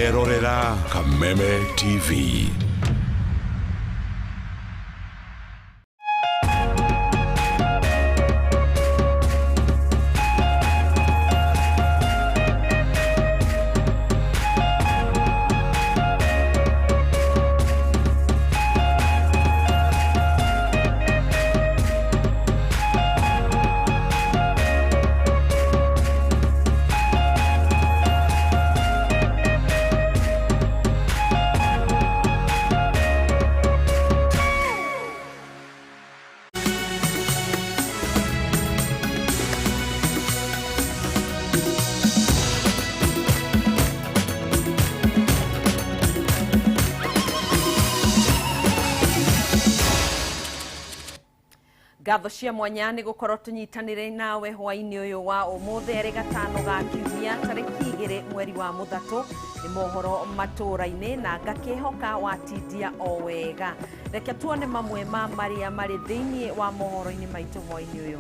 Ũrerorera Kameme TV. Ngatho cia mwanya nĩ gũkorwo tũnyitanĩre nawe hwainĩ ũyũ wa ũmũthĩ arĩ gatano ga kiumia tarĩki 2 mweri wa mũthatũ. Nĩ mohoro matũũra-inĩ na ngakĩhoka watindia o wega. Reke tuone mamwe ma marĩa marĩ thĩinĩ wa mohoro-inĩ maitũ hwainĩ ũyũ.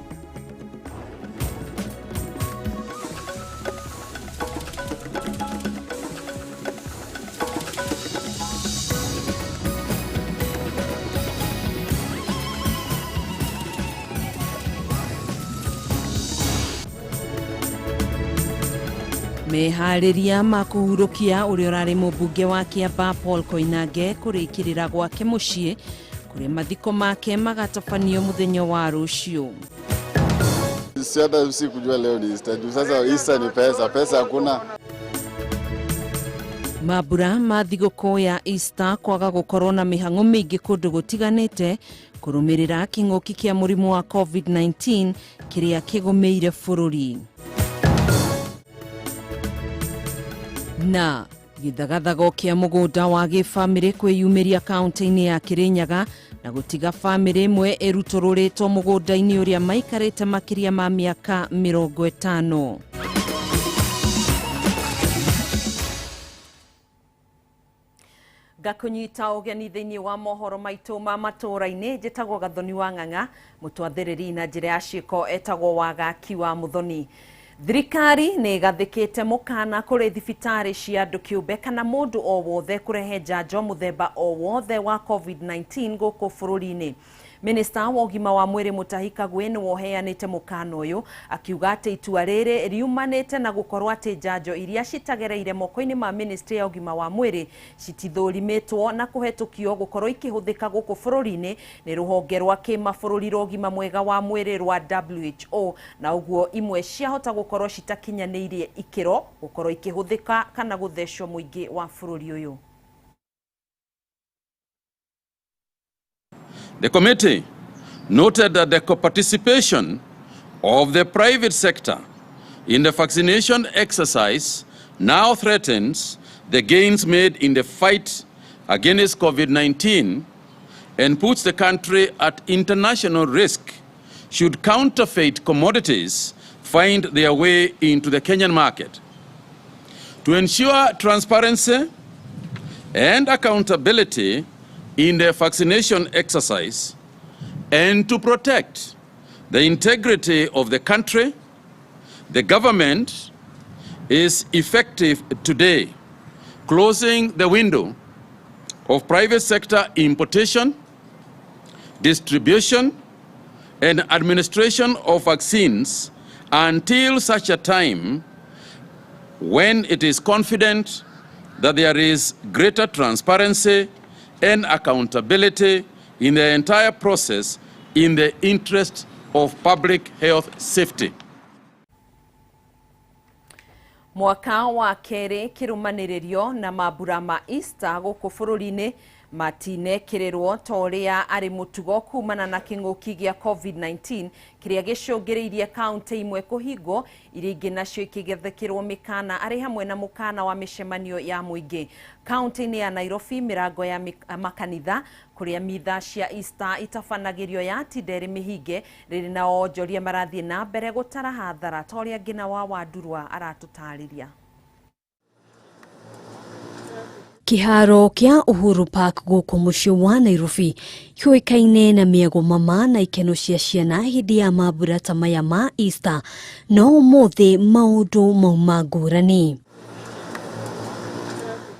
Meharĩria ma kũhurũkia ũrĩa ũrarĩ mũmbunge wa Kĩambaa Paul Koinange kũrĩkĩrĩra gwake mũciĩ kũrĩa mathiko make magatabanio mũthenya wa rũciũ. Si hata si kujua leo ni Easter. Juu sasa Easter ni pesa, pesa hakuna. Mambura ma thigũkũ ya Easter kwaga gũkorwo na mĩhang'o mĩingĩ kũndũ gũtiganĩte kũrũmĩrĩra kĩng'ũki kĩa mũrimũ wa COVID-19 kĩrĩa kĩgũmĩire bũrũri. Na gĩthagathago kĩa mũgũnda wa gĩbamĩrĩ kwĩyumĩria kaunti-inĩ ya Kĩrĩnyaga na gũtiga bamĩrĩ ĩmwe ĩrutũrũrĩtwo mũgũnda-inĩ ũrĩa maikarĩte makĩria ma mĩaka 50. Ngakũnyita ũgeni thĩinĩ wa mohoro maitũ ma matũũra-inĩ. Njĩtagwo Gathoni wa Ng'ang'a, mũtwathĩrĩri na njĩra ya ciĩko etagwo Wagaki wa Mũthoni. Thirikari nĩ ĩgathĩkĩte mũkana kũrĩ thibitarĩ cia andũ kĩũmbe kana mũndũ o wothe kũrehe njanjo mũthemba o wothe wa COVID-19 gũkũ bũrũri-inĩ. Minista wa ũgima wa mwĩrĩ Mutahi Kagwe nĩwe ũheanĩte mũkana ũyũ akiuga atĩ itua rĩrĩ riumanĩte na gũkorwo atĩ njanjo iria citagereire moko-inĩ ma ministry ya ũgima wa mwĩrĩ citithũrimĩtwo na kũhetũkio gũkorwo ikĩhũthĩka gũkũ bũrũri-inĩ nĩ rũhonge rwa kĩmabũrũri rwa ũgima mwega wa mwĩrĩ rwa WHO, na ũguo imwe ciahota gũkorwo citakinyanĩirie ikĩro gũkorwo ikĩhũthĩka kana gũthecwo mũingĩ wa bũrũri ũyũ. The committee noted that the participation of the private sector in the vaccination exercise now threatens the gains made in the fight against COVID-19 and puts the country at international risk should counterfeit commodities find their way into the Kenyan market. To ensure transparency and accountability in the vaccination exercise and to protect the integrity of the country, the government is effective today, closing the window of private sector importation, distribution, and administration of vaccines until such a time when it is confident that there is greater transparency and accountability in the entire process in the interest of public health safety. Mwaka wa kerĩ kĩrũmanĩrĩrio na mambura ma Easter gũkũ bũrũri-inĩ matinekĩrĩrwo ta ũrĩa arĩ mũtugo kumana na kĩng'ũki gĩa COVID-19 kĩrĩa gĩcũngĩrĩirie kaunti imwe kũhingwo iria ingĩ nacio ikĩgethekĩrwo mĩkana arĩ hamwe na mũkana wa mĩcemanio ya mũingĩ. Kaunti-inĩ ya Nairobi mĩrango ya makanitha kũrĩa mitha cia Easter itabanagĩrio yatinda ĩrĩ mĩhinge rĩrĩ na onjoria marathiĩ na mbere gũtara hathara ta ũrĩa Ngina wa Wandurwa aratũtarĩria. Kĩharo kĩa Uhuru Park gũkũ mũciĩ wa Nairobi kĩũĩkaine na mĩago mama na ikeno cia ciana hĩndĩ ya mambura ta maya ma Easter, no ũmũthĩ maũndũ mauma ngũrani.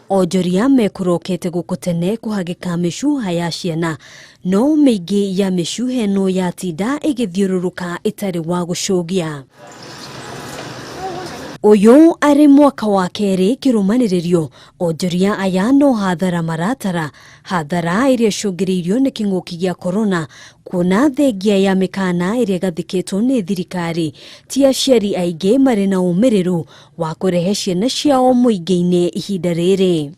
Onjoria mekũrokete gũkũ tene kũhagĩka mĩcuha ya ciana, no mĩingĩ ya mĩcuha ĩno yatinda ĩgĩthiũrũrũka ĩtarĩ wa gũcũgia. Ũyũ arĩ mwaka wa kerĩ kĩrũmanĩrĩrio, onjoria aya no hathara maratara, hathara ĩrĩa ĩcũngĩrĩirio nĩ kĩng'ũki gĩa korona, kuona thengia ya mĩkana ĩrĩa ĩgathĩkĩtwo nĩ thirikari, ti aciari aingĩ marĩ na ũmĩrĩru wa kũrehe ciana ciao mũingĩ-inĩ ihinda rĩrĩ.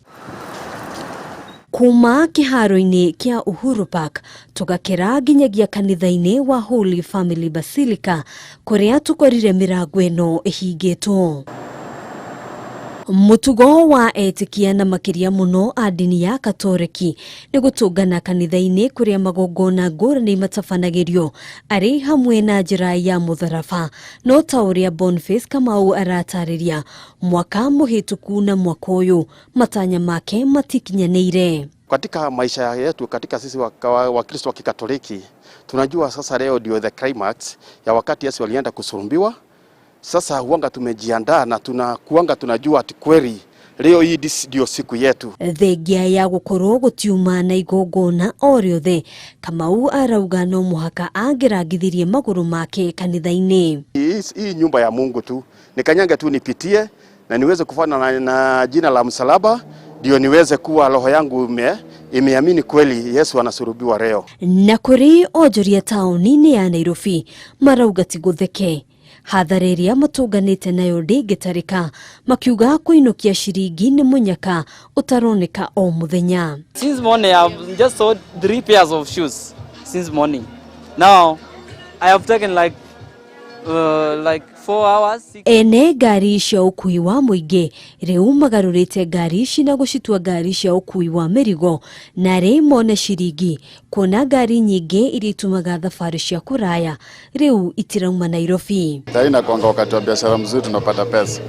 Kuma kĩharo-inĩ kĩa Uhuru Park tũgakĩra nginyagia kanitha-inĩ wa Holy Family Basilica kũrĩa tũkorire mĩrango ĩno ĩhingĩtwo. Mũtugo wa etĩkia na makĩria mũno a ndini ya Katoreki nĩ gũtũngana kanitha-inĩ kũrĩa magongona ngũrani matabanagĩrio arĩ hamwe na njĩra ya mũtharaba, no ta ũrĩa Boniface Kamau aratarĩria, mwaka mũhĩtũku na mwaka ũyũ matanya make matikinyanĩire. Katika maisha yetu, katika sisi Wakristo wa Kikatoliki, tunajua sasa leo ndio the climax ya wakati Yesu alienda kusulubishwa. Sasa huanga tumejiandaa na tunakuanga tunajua ati kweli leo hii ndio siku yetu. Thengia ya gũkorwo gũtiuma na igongona o rĩothe, Kamau arauga no mũhaka angĩrangithirie magũrũ make kanitha-inĩ. Hii nyumba ya Mungu tu nikanyange tu nipitie na niweze kufana na jina la msalaba, ndio niweze kuwa roho yangu imeamini kweli Yesu anasulubiwa leo. Na kũrĩ onjoria taũni-inĩ ya Nairobi marauga ti gũtheke, hathara ĩrĩa matũnganĩte nayo ndĩngĩtarĩka, makiuga kũinũkia ciringi nĩ mũnyaka ũtaroneka o mũthenya. Since morning I have just sold 3 pairs of shoes since morning. Now I have taken like 4 hours. 6. Ene ngari cia ũkui wa mũingĩ rĩu magarũrĩte ngari ici na gũcitua ngari cia ũkui wa mĩrigo, narĩ mone ciringi kuona ngari nyingĩ iria itumaga thabarĩ cia kũraya rĩu itirauma Nairobi. Sasa inakuanga wakati wa biashara mzuri, tunapata pesa.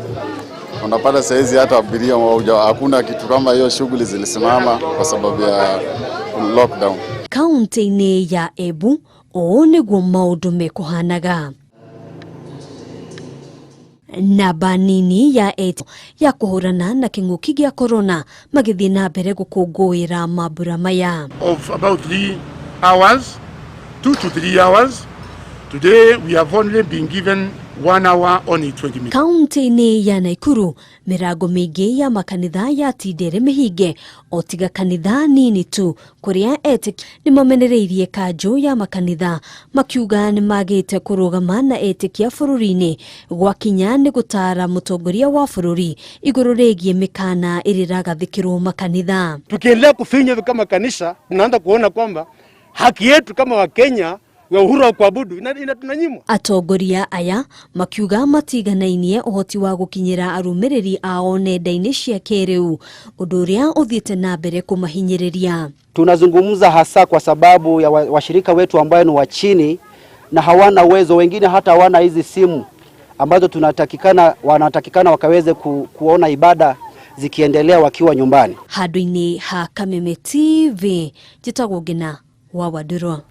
Unapata saizi hata abiria hakuna kitu kama hiyo, shughuli zilisimama kwa sababu ya lockdown. Kaunti-inĩ ya Embu ũũ nĩguo maũndũ mekũhanaga. Namba nini ya et ya kũhũrana na kĩng'ũki gĩa korona magĩthiĩ na mbere gũkũngũĩra mambura maya. Of about 3 hours, 2 to 3 hours. Today we have only been given 1 hour only 20 minutes. Kaunti-inĩ ya Nakuru mĩrango mĩingĩ ya makanitha yatindire mĩhinge o tiga kanitha nini tu kũrĩa etĩkia nĩmamenereirie kanjũ ya makanitha makiuga nĩmagĩte kũrũgama na etĩkia bũrũri-inĩ gwakinya nĩ gũtara mũtongoria wa bũrũri igũrũ rĩgiĩ mĩkana ĩrĩa ĩragathĩkĩrwo makanitha. Tukiendelea kufinywa hivi kama kanisa, tunaanza kuona kwamba haki yetu kama Wakenya ya uhuru wa kuabudu tunanyimwa. Atongoria aya makiuga matiganainie ũhoti wa gũkinyĩra arũmĩrĩri ao nenda-inĩ cia kĩrĩu, ũndũ ũrĩa ũthiĩte na mbere kũmahinyĩrĩria. Tunazungumza hasa kwa sababu ya washirika wetu ambao ni wa chini na hawana uwezo, wengine hata hawana hizi simu ambazo wanatakikana wakaweze kuona ibada zikiendelea wakiwa nyumbani. Handũ-inĩ ha Kameme TV, njĩtagwo Ngina wa Wandũrwa.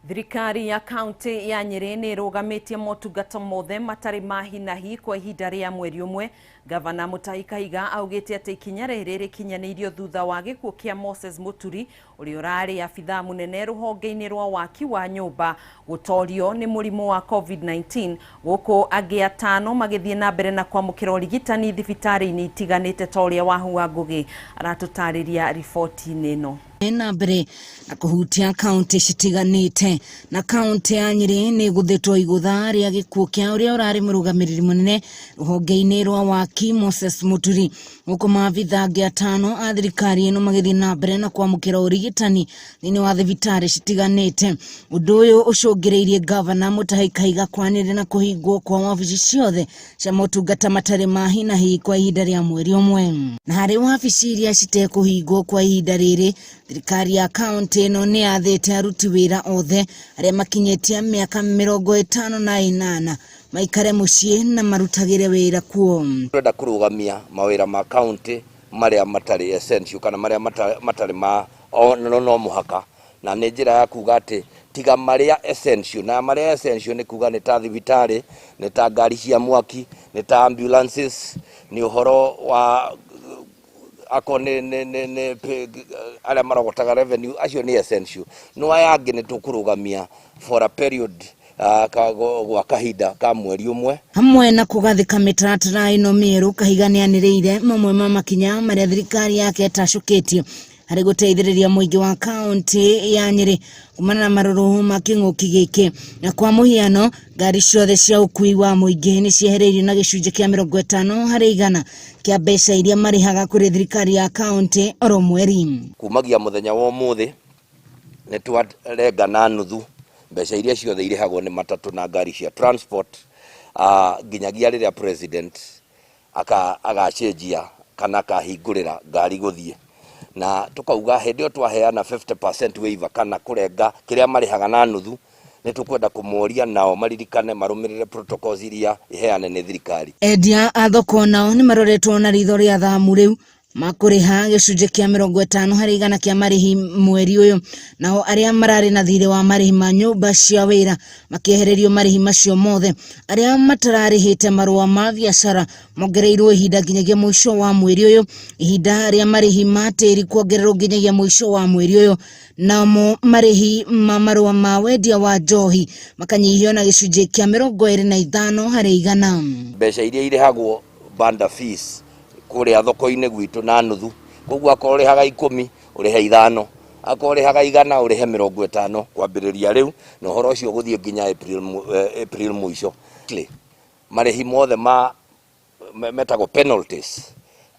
Thirikari ya kaunti ya Nyeri nĩ ĩrũgamĩtie motungata mothe matarĩ ma hi na hi kwa ihinda rĩa mweri ũmwe. Gavana Mutahi Kahiga augĩte atĩ ikinya rĩrĩ rĩkinyanĩirio thutha wa gĩkuũ kĩa Moses Muturi ũrĩa ũrarĩ abithaa mũnene rũhonge-inĩ rwa waki wa nyũmba gũtorio nĩ mũrimũ wa COVID-19, gũkũ angĩ atano magĩthiĩ na mbere na kwamũkĩra ũrigitani thibitarĩ-inĩ itiganĩte ta ũrĩa Wahua Ngũgĩ aratũtarĩria riboti-inĩ ĩno. Na mbere na kũhutia kaunti citiganĩte na kaunti ya Nyeri nĩ gũthĩtwo igũtha rĩa gĩkuũ kĩa ũrĩa ũrarĩ mũrũgamĩrĩri mũnene rũhonge-inĩ rwa waki Moses Muturi, gũkũ maabitha angĩ atano a thirikari ĩno magĩthiĩ na mbere na kwamũkĩra ũrigitani thĩinĩ wa thibitarĩ citiganĩte. Ũndũ ũyũ ũcũngĩrĩirie gavana Mutahi Kahiga kwanĩrĩra na kũhingwo kwa wabici ciothe cia motungata matarĩ ma hi na hi kwa ihinda rĩa mweri ũmwe. Na harĩ wabici iria citekũhingwo kwa ihinda rĩrĩ, thirikari ya kaunti ĩno nĩ yathĩte aruti wĩra othe arĩa makinyĩtie mĩaka 58 maikare mũciĩ na marutagĩre wĩra kuo. Turenda kũrũgamia mawĩra ma kaunti marĩa matarĩ essential kana marĩa matarĩ ma no mũhaka, na nĩ njĩra ya kuga atĩ tiga marĩa essential, na marĩa essential nĩ kuga nĩ ta thibitarĩ, nĩ ta ngari cia mwaki, nĩ ta ambulances, Nĩ ũhoro wa akorwo nĩ arĩa marogotaga revenue, acio nĩ essential, no aya angĩ nĩ tũkũrũgamia for a period gwa kahinda ka mweri ũmwe. Hamwe na kũgathĩka mĩtaratara ĩno mĩerũ, Kahiga nĩanĩrĩire mamwe ma makinya marĩa thirikari yake ĩtacũkĩtie harĩ gũteithĩrĩria mũingĩ wa kaunti ya Nyĩrĩ kumana na marũrũ ma kĩng'ũki gĩkĩ. Na kwa mũhiano, ngari ciothe cia ũkui wa mũingĩ nĩ ciehereirio na gĩcunjĩ kĩa 50% kĩa mbeca iria marĩhaga kũrĩ thirikari ya kaunti oro mweri. Kumagia mũthenya wa ũmũthĩ nĩ twarenga na nuthu mbeca iria ciothe irĩhagwo nĩ matatũ na ngari cia transport, nginyagia rĩrĩa president agacenjia kana akahingũrĩra ngari gũthiĩ. Na tukauga hĩndĩ ĩyo twaheana 50% waiver kana kũrenga kĩrĩa marĩhaga na nuthu, nĩ tũkwenda kũmoria nao maririkane marũmĩrĩre protocols iria iheane nĩ thirikari. Endia a thoko nao nĩ maroretwo na ritho rĩa thamu rĩu makũrĩha gĩcunjĩ kĩa 50% kĩa marĩhi mweri ũyũ, nao arĩa mararĩ na thirĩ wa marĩhi ma nyũmba cia wĩra makĩehererio marĩhi macio mothe. Arĩa matararĩhĩte marũa ma biacara mongereirwo ihinda nginyagia mũico wa mweri ũyũ, ihinda rĩa marĩhi ma tĩri kuongererwo nginyagia mũico wa mweri ũyũ, namo marĩhi ma marũa ma wendia wa njohi makanyihio na gĩcunjĩ kĩa 25%. Mbeca iria irĩhagwo banda fees kũrĩa thoko-inĩ gwitũ na nuthu, koguo akorwo ũrĩhaga 10 ũrĩhe 5, akorwo ũrĩhaga 100 ũrĩhe 50 kwambĩrĩria rĩu, na ũhoro ũcio ũgũthiĩ nginya April mũico. Marĩhi mothe ma metagwo penalties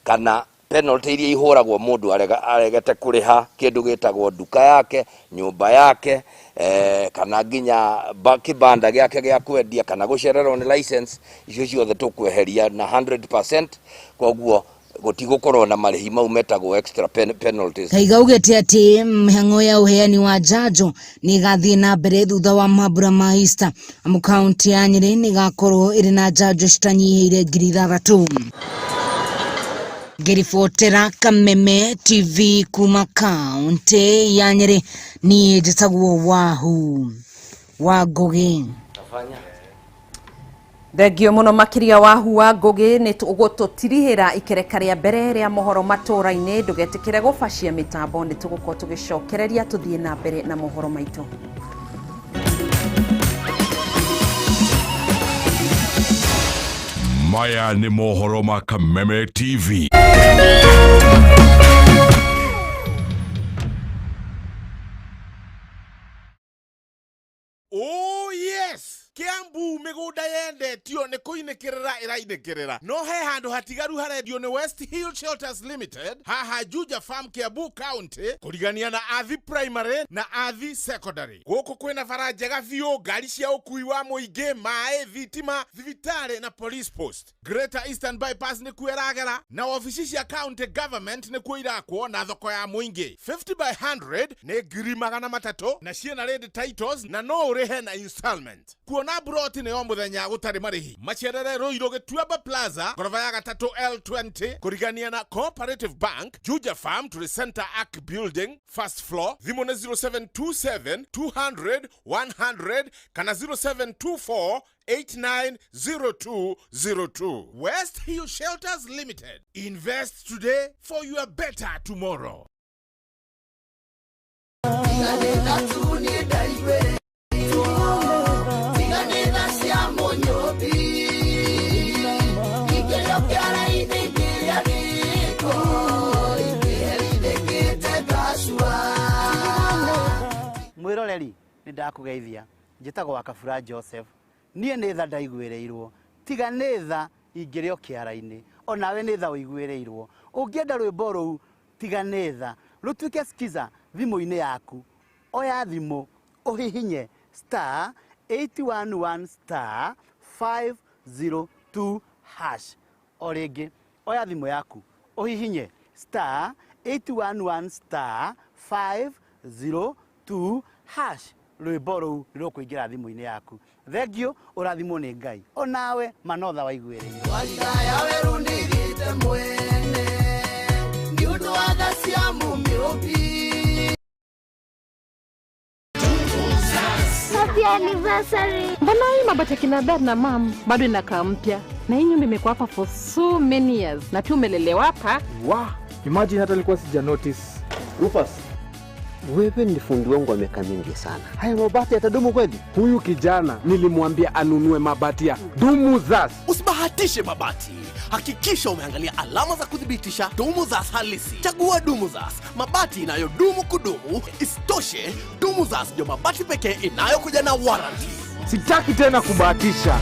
kana penalty iria ihũragwo mũndũ aregete kũrĩha kĩndũ gĩtagwo nduka yake, nyũmba yake, kana nginya kĩbanda gĩake gĩa kwendia kana gũcererwo nĩ license, icio ciothe tũkweheria na 100%, koguo gũtigũkorwo na marĩhi mau metagwo extra penalties. Kahiga augĩte atĩ mĩhang'o ya ũheani wa njanjo nĩ ĩgathiĩ na mbere thutha wa mambura ma Easter, amu kaunti ya Nyĩrĩ nĩ ĩgakorwo ĩrĩ na njanjo citanyihĩire 6,000. Ngĩribotera Kameme TV kuma kaunti ya Nyĩrĩ, niĩ njĩtagwo Wahu wa Ngũgĩ. Thengio mũno makĩria Wahu wa Ngũgĩ nĩ gũtũtirihĩra ikereka rĩa mbere rĩa mohoro matũra-inĩ. Ndũgetĩkĩre gũbacia mĩtambo, nĩ tũgũkorwo tũgĩcokereria tũthiĩ na mbere na mohoro maitũ. Maya nĩ mohoro ma Kameme TV. Oh yes, Kiambu mĩgũnda yendetio nĩ kũinĩkĩrĩra ĩrainĩkĩrĩra, no he handũ hatigaru harendio nĩ West Hill Shelters Limited haha Juja Farm, Kiambu County, kũrigania na Athi Primary na Athi Secondary. Gũkũ kwĩna bara njega biũ, ngari cia ũkui wa mũingĩ, maĩ, thitima, thibitarĩ na police post. Greater Eastern Bypass nĩkuo ĩragera, na wabici cia county government nĩkuo irakwo, na thoko ya mũingĩ. 50 by 100 nĩ 300,000 na ciĩna ready titles na no ũrĩhe na installment. Kuona broti nĩ o mũthenya gũtarĩ marĩhi. Macerere Ruiru Gĩtuamba Plaza, ngoroba ya gatatũ L20, kũrigania na Cooperative Bank, Juja Farm to the Center Arc Building, first floor. Thimũ nĩ 0727 200 100 kana 0724 890202. West Hill Shelters Limited. Invest today for your better tomorrow. Mwiroreri nĩ ndakũgeithia, njĩtagwo wa Kabura Joseph. Niĩ nĩ tha ndaiguĩrĩirwo, tiga nĩ tha ingĩrĩ o kĩara-inĩ, onawe nĩ tha ũiguĩrĩirwo. Ũngĩenda rwĩmbo rũu tiga nĩ tha rũtuĩke skiza thimũ-inĩ yaku, oya thimũ ũhihinye star 811 star 502 hash. O rĩngĩ oya thimũ yaku ũhihinye star 811 star 502 hash, rwĩmbo rũu rũkũingĩra thimũ-inĩ yaku. Thengio, ũrathimwo nĩ Ngai, onawe manotha waiguĩrĩirwo. Warigaya werũ nĩigĩte mwene nĩ ũndũ wa tha cia Mũmĩũmbi. Anniversary. Mbona hii mabati ya kina dad na mam bado inakaa mpya na hii nyumba imekuwa hapa for so many years na pia umelelewa hapa. Wow, imagine hata nilikuwa sija notice. Rufus, wewe ni fundi wangu wa miaka mingi sana. Haya mabati yatadumu kweli? Huyu kijana nilimwambia anunue mabati ya Dumuzas. Usibahatishe mabati. Hakikisha umeangalia alama za kuthibitisha Dumuzas halisi. Chagua Dumuzas, mabati inayodumu kudumu. Isitoshe, Dumuzas ndio mabati pekee inayokuja na warranty. Sitaki tena kubahatisha.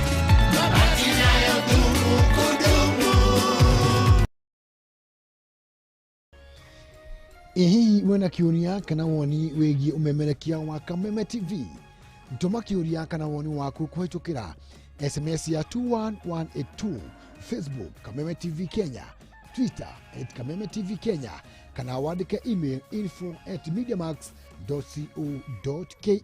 Ĩ hihi wĩna kĩũria kana woni wĩgiĩ ũmemerekia wa Kameme TV? Tũma kĩũria kana woni waku kũhĩtũkĩra SMS ya 21182, Facebook Kameme TV Kenya, Twitter at Kameme TV Kenya, kana wandĩke email info at mediamax.co.ke.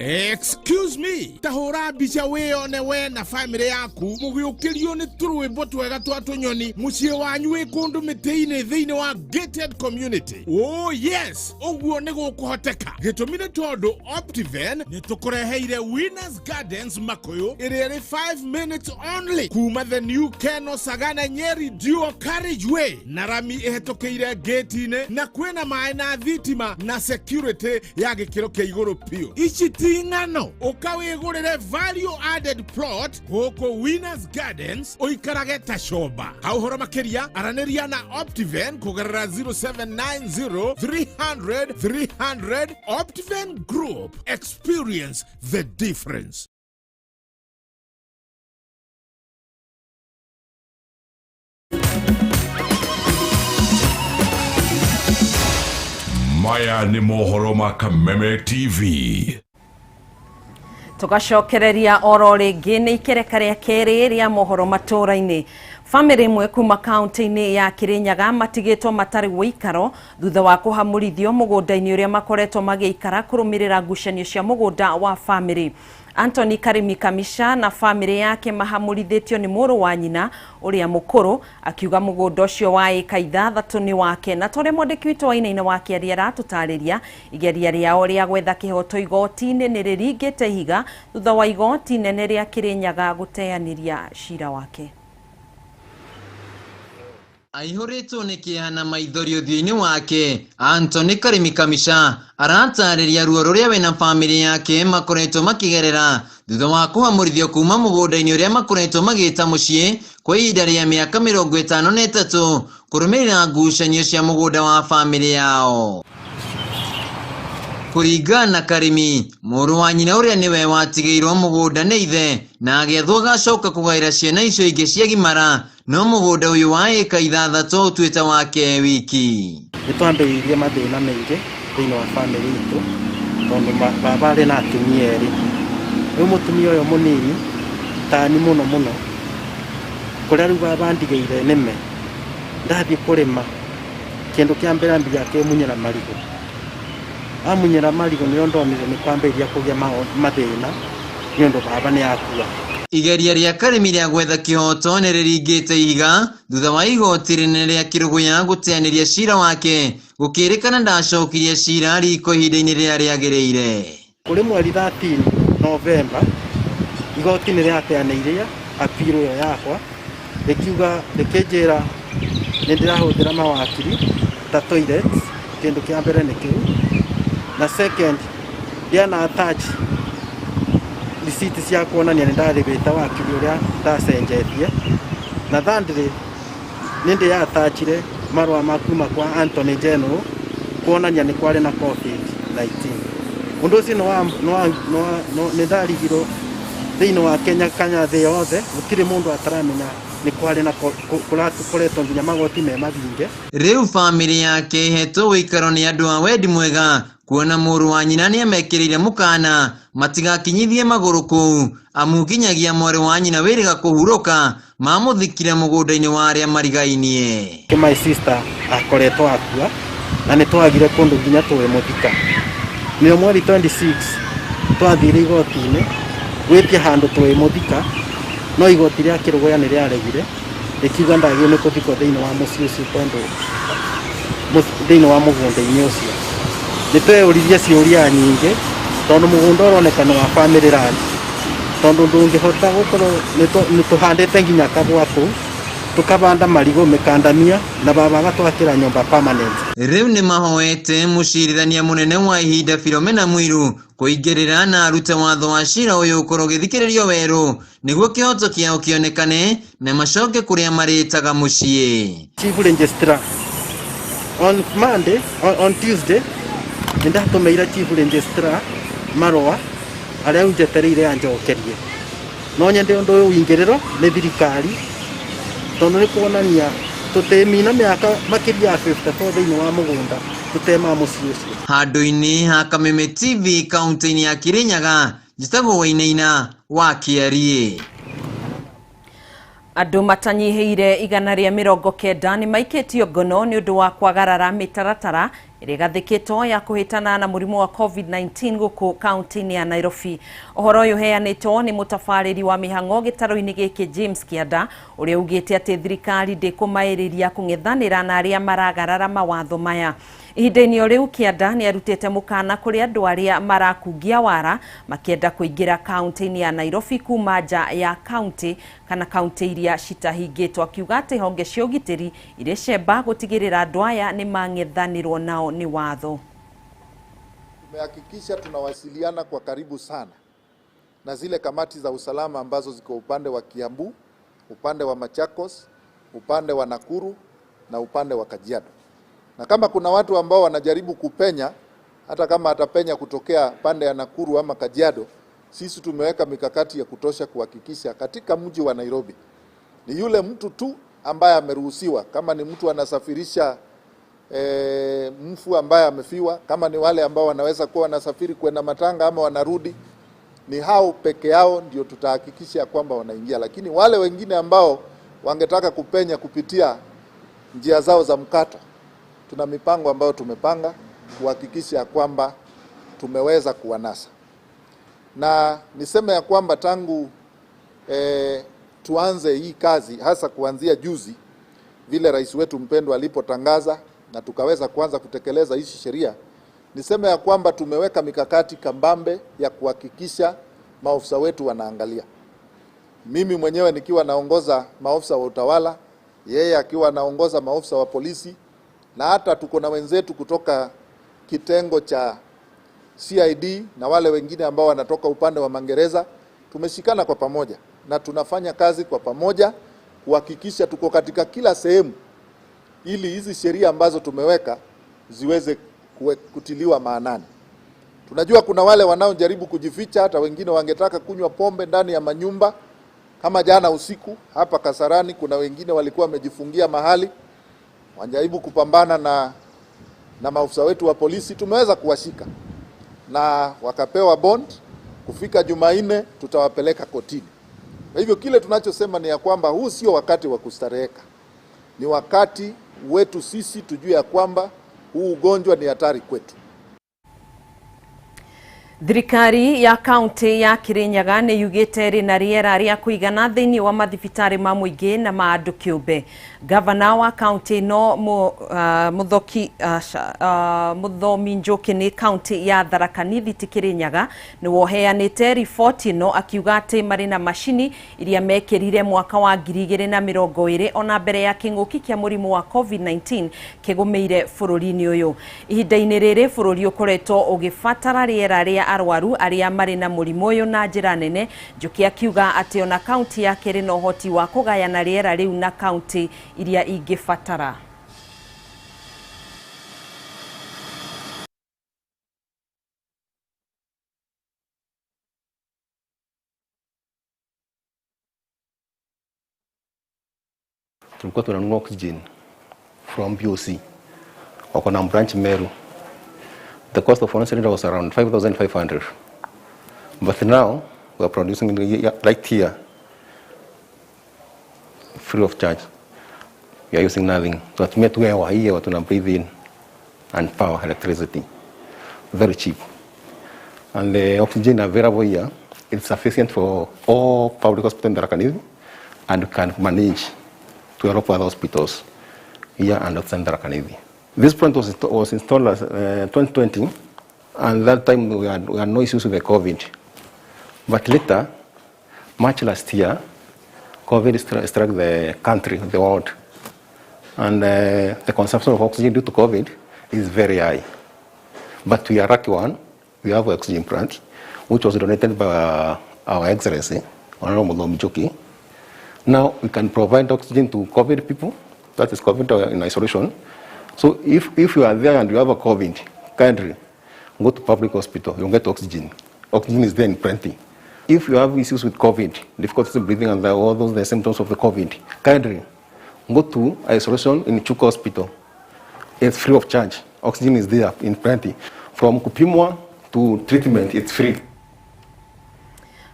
Excuse me, tahũra mbica wĩyone we na bamĩrĩ yaku mũgĩũkĩrio nĩ tũrwĩmbo twega twa tũnyoni mũciĩ wanyu wĩ kũndũ mĩtĩ-inĩ thĩinĩ wa gated community. Oh yes, ũguo nĩ gũkũhoteka. Gĩtũmi nĩ tondũ Optiven nĩ tũkũreheire Winners Gardens Makuyu ĩrĩa ĩrĩ 5 minutes only kuma the new Keno Sagana Nyeri dual carriageway na rami ĩhetũkĩire gate-inĩ na kwĩna maĩ na thitima na security ya gĩkĩro kĩa igũrũ biũ. Ici ti ng'ano, ũka wĩgũrĩre value added plot gũkũ Winners Gardens ũikarage ta comba. Ha ũhoro makĩria aranĩria na Optiven kũgerera 0790 300 300. Optiven Group, experience the difference. Maya nĩ mohoro ma Kameme TV. Tugacokereria oro rĩngĩ nĩ ikereka rĩa kerĩ rĩa mohoro matũra-inĩ. Bamĩrĩ ĩmwe kuma kaunti-inĩ ya Kirinyaga matigĩtwo matarĩ ũikaro thutha wa kũhamũrithio mũgũnda-inĩ ũrĩa makoretwo magĩikara kũrũmĩrĩra ngucanio cia mũgũnda wa bamĩrĩ. Anthony Karimi Kamisha na bamĩrĩ yake mahamũrithĩtio nĩ mũrũ wa nyina ũrĩa mũkũrũ akiuga mũgũnda ũcio wa ĩka 6 nĩ wake. Na ta ũrĩa mwandĩki witũ wa Wainaina wa Kĩaria aratũtarĩria, igeria rĩao rĩa gwetha kĩhoto igoti-inĩ nĩ rĩringĩte ihiga thutha wa igoti inene rĩa Kirinyaga gũteanĩria cira wake. Aihũrĩtwo nĩ kĩeha na maithori ũthiũ-inĩ wake, Anthony Karimi Kamisha aratarĩria ruo rũrĩa we na bamĩrĩ yake makoretwo makĩgerera thutha wa kũhamũrithio kuma mũgũnda-inĩ ũrĩa makoretwo magĩta mũciĩ kwa ihinda rĩa mĩaka 53 kũrũmĩrĩra ngucanio cia mũgũnda wa bamĩrĩ yao. Kũringana na Karimi, mũrũ wa nyina ũrĩa nĩwe watigĩirwo mũgũnda nĩ ithe na agĩathwo agacoka kũgaĩra ciana icio ingĩ ciagimara, no mũgũnda ũyũ wa ĩka 6 ũtuĩte wake wiki. Nĩ twambĩrĩirie mathĩna maingĩ thĩinĩ wa bamĩrĩ itũ tondũ baba arĩ na atumia erĩ. Rĩu mũtumia ũyũ mũnini tani mũno mũno kũrĩa rĩu baba andigĩire nĩme ndathiĩ kũrĩma kĩndũ kĩa mbere ambia akĩmunyĩra marigũ. Amunyĩra marigũ nĩo ndonire nĩ kwambĩrĩria kũgĩa mathĩna nĩ ũndũ baba nĩ akua. Igeria rĩa Karimi rĩa gwetha kĩhoto nĩ rĩringĩte ihiga thutha wa igoti rĩnene rĩa Kĩrũgũya gũteanĩria cira wake gũkĩrĩkana ndacokirie cira riko ihinda-inĩ rĩrĩa rĩagĩrĩire. Kũrĩ mweri 13 Novemba igoti nĩ rĩateanĩirie appeal ĩyo yakwa rĩkiuga rĩkĩnjĩra nĩ ndĩrahũthĩra mawakiri ta toilet, kĩndũ kĩa mbere nĩ kĩu, na second ndiana attach receipt cia kuonania nĩ ndarĩhĩte wakiri ũrĩa ndacenjetie, na thirdly nĩ ndĩatachire marũa ma kuma kwa Anthony General kuonania nĩ kwarĩ na COVID-19. Ũndũ ũcio nĩ ndarigirwo thĩinĩ wa Kenya kana thĩ yothe gũtirĩ mũndũ ataramenya nĩ kwarĩ na kũratũkoretwo nginya magoti me mathinge. Rĩu bamĩrĩ yake ĩhetwo ũikaro nĩ andũ a wendi mwega kuona mũrũ wa nyina nĩamekĩrĩire mũkana matigakinyithie magũrũ kũu amu nginyagia mwarĩ wa nyina wĩrĩga kũhurũka mamũthikire mũgũnda-inĩ wa arĩa marigainie. My sister akoretwo akua na nĩ twagire kũndũ nginya tũĩmũthika. Nĩo mweri 26 twathire igoti-inĩ gwĩtia handũ tũĩmũthika, no igoti rĩa Kĩrũgũya nĩ rĩaregire Rĩkiuga ndagĩrĩirwo nĩ kũthikwo thĩinĩ wa mũciĩ ũcio tondũ thĩinĩ wa mũgũnda-inĩ ũcio. Nĩ tweyũririe ciũria nyingĩ tondũ mũgũnda ũroneka nĩ wa family land, tondũ ndũngĩhota gũkorwo nĩ tũhandĩte nginya kahũa kũu, tũkabanda marigũ mĩkandamia na baba agatwakĩra nyũmba permanent. Rĩu nĩ mahoete mũcirithania mũnene wa ihinda Philomena Mwilu kũingĩrĩra na arute watho wa cira ũyũ ũkorwo ũgĩthikĩrĩrio werũ nĩguo kĩhoto kĩao kĩonekane na macoke kũrĩa marĩtaga mũciĩ. Chief Registrar on Monday, on Tuesday nĩndatũmĩire Chief Registrar marũa arĩa njetereire anjokerie. No nyende ũndũ ũyũ ũingĩrĩrwo nĩ thirikari tondũ nĩ kuonania tũtĩmina mĩaka makĩria ya 54 thĩinĩ wa mũgũnda tũtema mũciĩ ũcio. Handũ-inĩ ha Kameme TV kaunti-inĩ ya Kirinyaga, njĩtagwo Wainaina wa Kĩariĩ. Andũ matanyihĩire 190 nĩ maikĩtio ngono nĩ ũndũ wa kwagarara mĩtaratara ĩrĩa ĩgathĩkĩtwo ya kũhĩtana na mũrimũ wa COVID-19 gũkũ kaunti-inĩ ya Nairobi. Ũhoro ũyũ ũheanĩtwo nĩ mũtabarĩri wa mĩhang'o gĩtarũ-inĩ gĩkĩ James Kĩanda, ũrĩa ugĩte atĩ thirikari ndĩkũmaĩrĩria kũng'ethanĩra na arĩa maragarara mawatho maya. Ihinda-inĩ o rĩu Kĩanda nĩ arutĩte mũkana kũrĩ andũ arĩa marakungia wara makĩenda kũingĩra kaunti-inĩ ya Nairobi kuma nja ya kaunti kana kaunti iria citahingĩtwo, akiuga atĩ honge cia ũgitĩri irĩ cemba gũtigĩrĩra andũ aya nĩ mang'ethanĩrwo nao nĩ watho. Tumehakikisha tunawasiliana kwa karibu sana na zile kamati za usalama ambazo ziko upande wa Kiambu, upande wa Machakos, upande wa Nakuru na upande wa Kajiado. Na kama kuna watu ambao wanajaribu kupenya, hata kama atapenya kutokea pande ya Nakuru ama Kajiado, sisi tumeweka mikakati ya kutosha kuhakikisha katika mji wa Nairobi ni yule mtu tu ambaye ameruhusiwa. Kama ni mtu anasafirisha mfu ambaye amefiwa, kama ni wale ambao wanaweza kuwa wanasafiri kwenda matanga ama wanarudi, ni hao peke yao ndio tutahakikisha kwamba wanaingia. Lakini wale wengine ambao wangetaka kupenya kupitia njia zao za mkato, tuna mipango ambayo tumepanga kuhakikisha kwamba tumeweza kuwanasa. Na niseme ya kwamba tangu tuanze hii kazi, hasa kuanzia juzi vile rais wetu mpendwa alipotangaza na tukaweza kuanza kutekeleza hizi sheria, niseme ya kwamba tumeweka mikakati kambambe ya kuhakikisha maofisa wetu wanaangalia. Mimi mwenyewe nikiwa naongoza maofisa wa utawala, yeye akiwa anaongoza maofisa wa polisi, na hata tuko na wenzetu kutoka kitengo cha CID na wale wengine ambao wanatoka upande wa magereza. Tumeshikana kwa pamoja na tunafanya kazi kwa pamoja kuhakikisha tuko katika kila sehemu ili hizi sheria ambazo tumeweka ziweze kutiliwa maanani. Tunajua kuna wale wanaojaribu kujificha, hata wengine wangetaka kunywa pombe ndani ya manyumba. Kama jana usiku hapa Kasarani kuna wengine walikuwa wamejifungia mahali wanajaribu kupambana na maafisa wetu wa polisi. Tumeweza kuwashika na wakapewa bond. Kufika Jumanne tutawapeleka kotini. Kwa hivyo kile tunachosema ni ya kwamba huu sio wakati wa kustareheka. Ni wakati wetu sisi tujue ya kwamba huu ugonjwa ni hatari kwetu. Thirikari ya kaunti ya Kirinyaga nĩ yugĩte rĩ na rĩera rĩa kũigana thĩinĩ wa mathibitarĩ ma mũingĩ na ma andũ kĩũmbe. Gavana wa kaunti ĩno Mũthomi Njoki nĩ kaunti ya Tharaka Nithi ti Kirinyaga nĩ woheanĩte riboti ĩno akiuga atĩ marĩ na macini iria mekĩrire mwaka wa 2020 ona mbere ya kĩng'ũki kĩa mũrimũ wa COVID-19 kĩgũmĩire bũrũri-inĩ ũyũ. Ihinda-inĩ rĩrĩ bũrũri ũkoretwo ũgĩbatara rĩera rĩa arwaru arĩa marĩ na mũrimũ ũyũ na njĩra nene. Njoki akiuga atĩ ona kaunti yake ĩrĩ na ũhoti wa kũgayana rĩera rĩu na kaunti iria ingĩbatara. Tulikuwa tunanunua oxygen from BOC, wako na branch Meru. The cost of one cylinder was around 5,500. But now we are producing right here, free of charge. We are using nothing. Tunatumia tu hewa hii, watu na breathe in and power electricity. Very cheap. And the oxygen available here is sufficient for all public hospitals in Tharaka Nithi and can manage to help other hospitals here and outside Tharaka Nithi. This plant was installed as 2020, and that time we had no issues with the COVID. But later, March last year, COVID struck the country, the world, and the consumption of oxygen due to COVID is very high. But we are lucky one, we have oxygen plant, which was donated by our Excellency, Honorable Muthomi Njuki. Now we can provide oxygen to COVID people, that is COVID in isolation. So if you are there and you have a COVID, kindly go to public hospital, you'll get oxygen. Oxygen is there in plenty. If you have issues with COVID, difficulties in breathing and all those the symptoms of the COVID, kindly go to isolation in Chuka Hospital. It's free of charge. Oxygen is there in plenty. From kupimwa to treatment, it's free.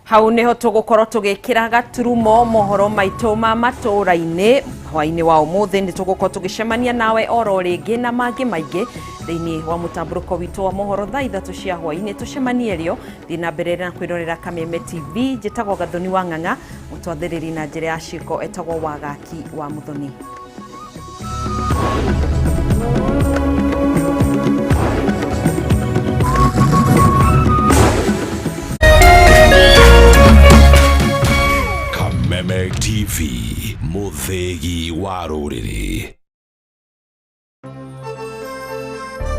Hau niho tugukorwo tugikira gaturumo mohoro maitu ma matũra-inĩ hwaĩ-inĩ wa ũmũthĩ. Nĩ tũgũkorwo tũgĩcemania nawe oro rĩngĩ na mangĩ maingĩ thĩinĩ wa mũtambũrũko witũ wa mohoro thaa 3 cia hwaĩ-inĩ. Tũcemanie rĩo. Thiĩ na mbere na kwĩrorera Kameme TV. Njĩtagwo Gathoni wa Ng'ang'a, mũtwathĩrĩri na njĩra ya ciĩko etagwo Wagaki wa Mũthoni. Kameme TV, mũthĩgi wa rũrĩrĩ.